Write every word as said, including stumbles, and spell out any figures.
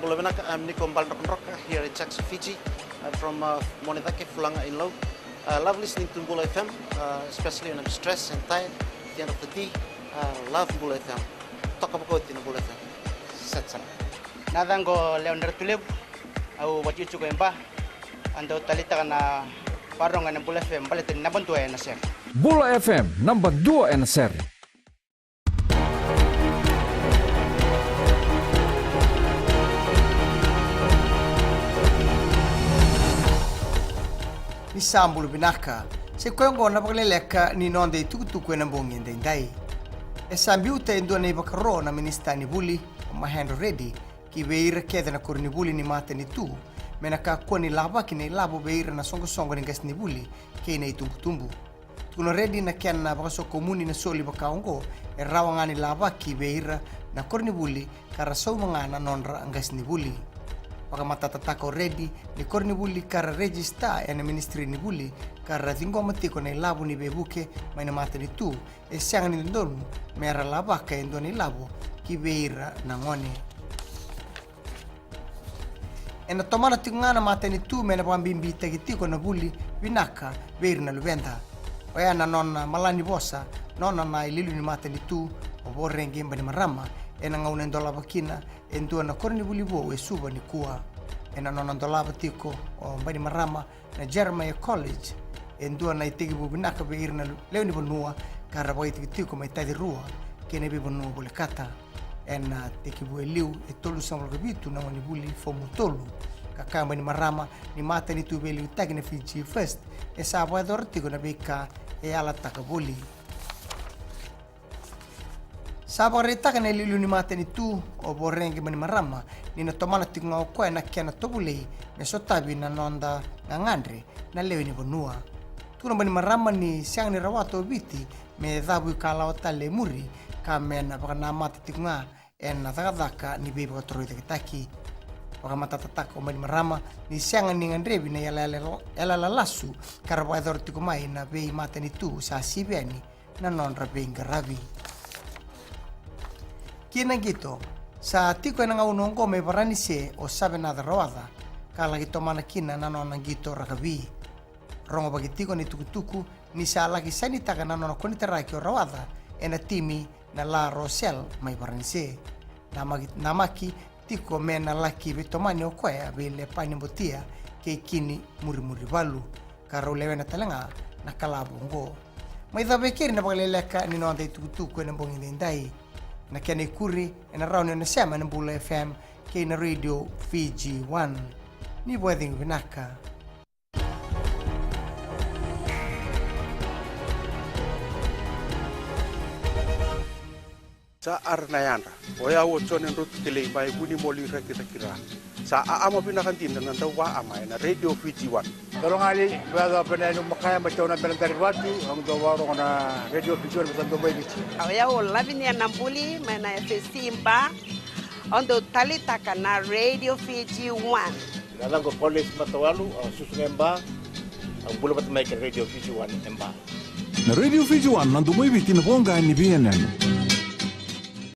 Bula vinaka, I'm Niko Baledrokadroka here in Jackson, Fiji. I'm from uh, Monecake, Fulaga in Lau. I love listening to Bula F M, uh, especially when I'm stressed and tired at the end of the day. I love Bula F M. Toka vakauti na Bula F M. Set sara. Na yacaqu o Lewa ni Ratulevu, au vakaitikotiko e Ba. Au dau taleitaka na vakarorogo ena Bula F M baleta ni naba dua ena sere. Bula F M, naba dua ena sere. Ni sa bula vinaka. Sa i koya oqo na vakaleleka ni noda itukutuku ena bogi edaidai. E sa biuta e dua na ivakaro na minisita ni vuli, o Mahendra Reddy, ki vei ira kece na koronivuli ni matanitu me na kakua ni lavaki na ilavo vei ira na soqosoqo ni qasenivuli kei na itubutubu. Tukuna o Reddy na kena vakasokomuni na soli vaka oqo e rawa ga ni lavaki vei ira na koronivuli ka ra sauma ga na nodra qasenivuli. Vakamatatataka o Reddy ni koronivuli ka ra rejisita ena minisitiri ni vuli ka ra ciqoma tiko na ilavo ni veivuke mai na matanitu e sega ni dodonu me ra lavaka e dua na ilavo ki vei ira na gone. Ena tomana tiko ga na matanitu me na vakabibitaki tiko na vuli vinaka vei ira na luveda. Oya na nona malanivosa nona na iliuliu ni matanitu o Voreqe Bainimarama ena gauna e dolava kina e dua na koronivuli vou e Suva nikua. Ena nona dolava tiko o Bainimarama na Jeremiah College, e dua na itekivu vinaka vei ira na lewe ni vanua ka ra vakaitikotiko mai Tacirua kei na veivanua volekata. Ena tekivu e liu e tolusagavulu ka vitu na gonevuli fomu tolu. Ka kaya o Bainimarama ni matanitu veiliutaki na Fiji First e sa vakayacora tiko na veika e yalataka voli. Sa vakaraitaka na iliuliu ni matanitu o Voreqe Bainimarama ni na tomana tiko ga o koya na kena tovolei me sotavi na noda gagadre na lewe ni vanua. Tukuna o Bainimarama ni sega ni rawata o Viti me cavu ikalawa tale e muri ka me na vakanamata tiko ga ena cakacaka ni veivakatorocaketaki. Vakamatatataka o Bainimarama ni sega ni gadrevi na yalayala lasu ka ra vakayacora tiko mai na veimatanitu sa sivi yani na nodra veiqaravi. Ki na qito, sa tiko ena gauna oqo mai Varanise o Savenaca Rawaca ka laki tomana kina na nona qito rakavi. Rogovaki tiko na itukutuku ni sa laki sainitaka na nona konitaraki o Rawaca ena timi na La Rochelle mai Varanise. Namaki, namaki tiko me na laki veitomani o koya vei Lepani Botia kei Kini Murimurivalu ka rau lewena tale ga na kalavo oqo. Mai cava e keri na vakaleleka ni noda itukutuku ena bogi daidai. Na kena ikuri ena rawa ni o na sema ena Bula F M kei na Radio Fiji One. Ni vakacegu vinaka. Sa ara na yadra. O yau o Jone Drotu Kelei mai Vunimoli Rakiraki ra. Sa aama vinaka dina na dauvaama ena Radio Fiji One. Dolo gali, vea dau pena enu makaya mai tauna bela dari vatu, au dau varogo na Radio Fiji One me sa dau mai Viti. O yau o Lavinia Nabuli mai na F S C Ba. Au dau talitaka na Radio Fiji One. Na yacaqu o Paulesi Matawalu, au susu ga e Ba, au bula vata mai kei na Radio Fiji One e Ba. Na Radio Fiji One, na domo i Viti, na voqa ni veiyanuyanu.